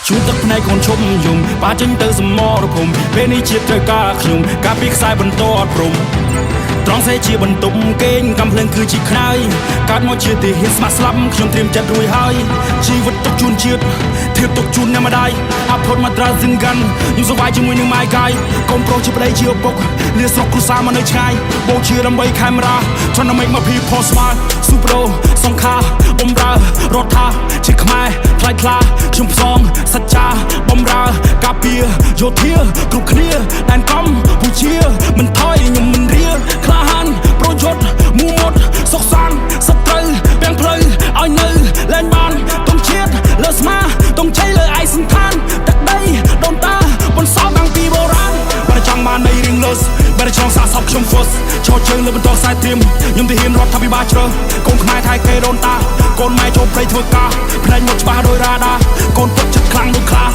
ជួនទឹកភ្នែកកូនឈប់យំប៉ាចេញទៅសមរភូមិពេលនេះជាតិត្រូវការខ្ញុំការពីខ្សែបន្តអត់ព្រំត្រង់សេជាបន្ទុំគេងកំភ្លើងគឺជាខ្នើយកើតមកជាទាហានស្ម័គ្រស្លាប់ខ្ញុំត្រៀមចិត្តរួចហើយជីវិតទុកជូនជាតិធៀបទុកជូនអ្នកម្ដាយអភុតមកត្រាសិងកាន់ខ្ញុំសប្បាយជាមួយនឹងម៉ាយកាយកូនប្រុសជាប្តីជាឪពុកលាស្រុកគ្រួសារមកនៅឆ្ងាយបូជាដើម្បីខេមរា Trying to make my people smile ស៊ូប្រូសង្ខាបំរើរដ្ឋាជាខ្មែរថ្លៃថ្លាខ្ញុំផ្សងសច្ចាបំរើការពារយោធាគ្រប់គ្នាដែនកម្ពុជាមិនថយខ្ញុំមិនរៀក្លាហានប្រយុទ្ធមូមុតសុខសាន្តសត្រូវពាំងផ្លូវឲ្យនៅលែងបានទងជាតិលើស្មាទងជ័យលើឯកសន្តានទឹកដីដូនតាបន្សល់តាំងពីបុរាណបើចង់បាននៃរឿងលុសបើចង់សាកសពខ្ញុំ first ឈរជើងលើបន្តខ្សែត្រៀមខ្ញុំទៅហ៊ានរដ្ឋាភិបាលជ្រើសកូនខ្មែរថៃគេដូនតាកូនម៉ែចូលព្រៃធ្វើការផ្នែកមកច្បាស់ដោយរ៉ាដាកូនពុកចិត្តខ្លាំងដូចខ្លា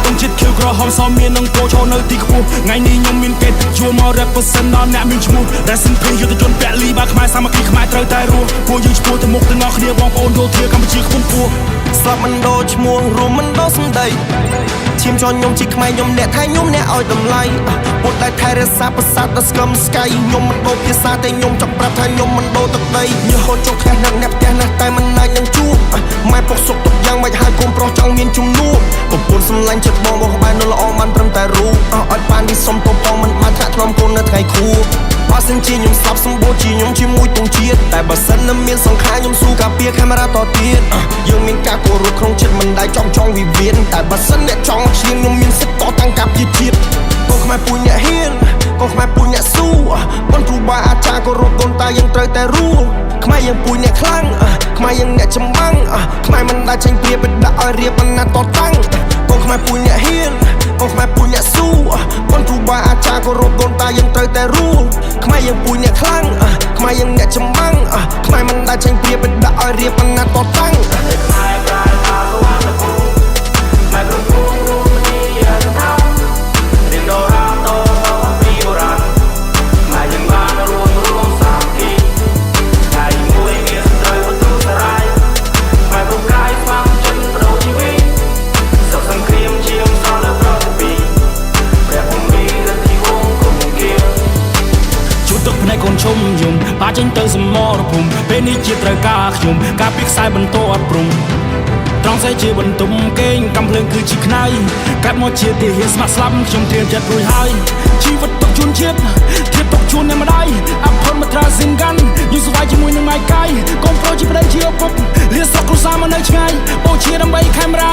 ទងជាតិខៀវក្រហមសមមាននឹងគោឈរនៅទីខ្ពស់ថ្ងៃនេះខ្ញុំមានកិត្តិយសមក represent ដល់អ្នកមានឈ្មោះ Rest in peace យុទ្ធជនពលីបាទខ្មែរសាមគ្គីខ្មែរត្រូវតែរស់ពួកយើងឆ្ពោះទៅមុខទាំងអស់គ្នាបងប្អូនយោធាកម្ពុជាខ្ពង់ខ្ពស់ ស្លាប់មិនដូរឈ្មោះរួមមិនដូរសម្ដីឈាមជន់ខ្ញុំជាខ្មែរខ្ញុំអ្នកថៃខ្ញុំអ្នកឲ្យតម្លៃពុតដែលថែរក្សាប្រាសាទដ៏ស្កឹមស្កៃខ្ញុំមិនដូរភាសាតែខ្ញុំចង់ប្រាប់ថាខ្ញុំមិនដូរទឹកដីញើសហូតចុកផ្ទះនឹងអ្នកផ្ទះណាស់តែមិនអាចនឹងជួបម៉ែពុកសុកទុកយ៉ាងម៉េចហើយកូនប្រុសចង់មានជំនួបប្រពន្ធសម្លាញ់ចិត្តបងបងក្បែរនៅល្អបានត្រឹមតែរូបអស់ឲ្យបាននេះសុំទោសផងមិនបានថ្នាក់ថ្នមកូននៅថ្ងៃខួបបើសិនជាខ្ញុំស្លាប់សម្បូរជាខ្ញុំជាមួយទងជាតិតែបើសិននៅមានសង្ខារខ្ញុំស៊ូការពារកាមេរ៉ាតទៀតយើងមានការគោរពក្នុងចិត្តមិនដែលចង់ចង់វិវាទតែបើសិនអ្នកចង់ឈ្លានខ្ញុំមានសិទ្ធិតតាំងការពារជាតិកូនខ្មែរពូជអ្នកហ៊ានកូនខ្មែរពូជអ្នកស៊ូបនគ្រូបាអាចារ្យគោរពដូនតាយើងត្រូវតែរស់ខ្មែរយើងពូជអ្នកខ្លាំងខ្មែរយើងអ្នកចម្បាំងខ្មែរមិនដែលចេញព្រាបដាក់ឲ្យរៀបបណ្ណាតតាំងកូនខ្មែរពូជអ្នកហ៊ានកូនខ្មែរពូជអ្នកស៊ូបនគ្រូបាអាចារ្យគោរពដូនតាយើងត្រូវតែរស់ខ្មែរយើងពូជអ្នកខ្លាំងខ្មែរយើងអ្នកចម្បាំងខ្មែរមិនដែលចេញព្រាបដាក់ឲ្យរៀបបណ្ណាតតាំង ខ្មែរប្រែថាសុវណ្ណភូមិខ្មែរគ្រប់ភូមិរួមគ្នាស្ថានរៀនដរាតពីបុរាណខ្មែរយើងបានរួមរួមសាមគ្គីថ្ងៃមួយមានសត្រូវបន្ទុសារាយខ្មែរគ្រប់កាយស្មាំចិត្តបដូរជីវិតសុខសង្គ្រាមជាមសល់លើប្រតិពីព្រះភូមិរិទ្ធីវង្សគង្គាជួទឹកភ្នែកកូនឈុំយំប៉ាចេញទៅសមរភូមិពេលនេះជាត្រូវការខ្ញុំការពីខ្សែបន្តអត់ព្រំត្រង់ស្អីជាបន្ទុំគេងកំភ្លើងគឺជាខ្នើយកាត់មកជាទាហានស្ម័គ្រស្លាប់ខ្ញុំត្រៀមចិត្តរួចហើយជីវិតទុកជូនជាតិធៀបទុកជូនអ្នកម្ដាយអភុនមកត្រាសិងកាន់យូស្វាយជាមួយនឹងម៉ាយកាយកូនប្រុសជាប្តីជាឪពុកលាស្រុកគ្រួសារមកនៅឆ្ងាយបូជាដើម្បីខេមរា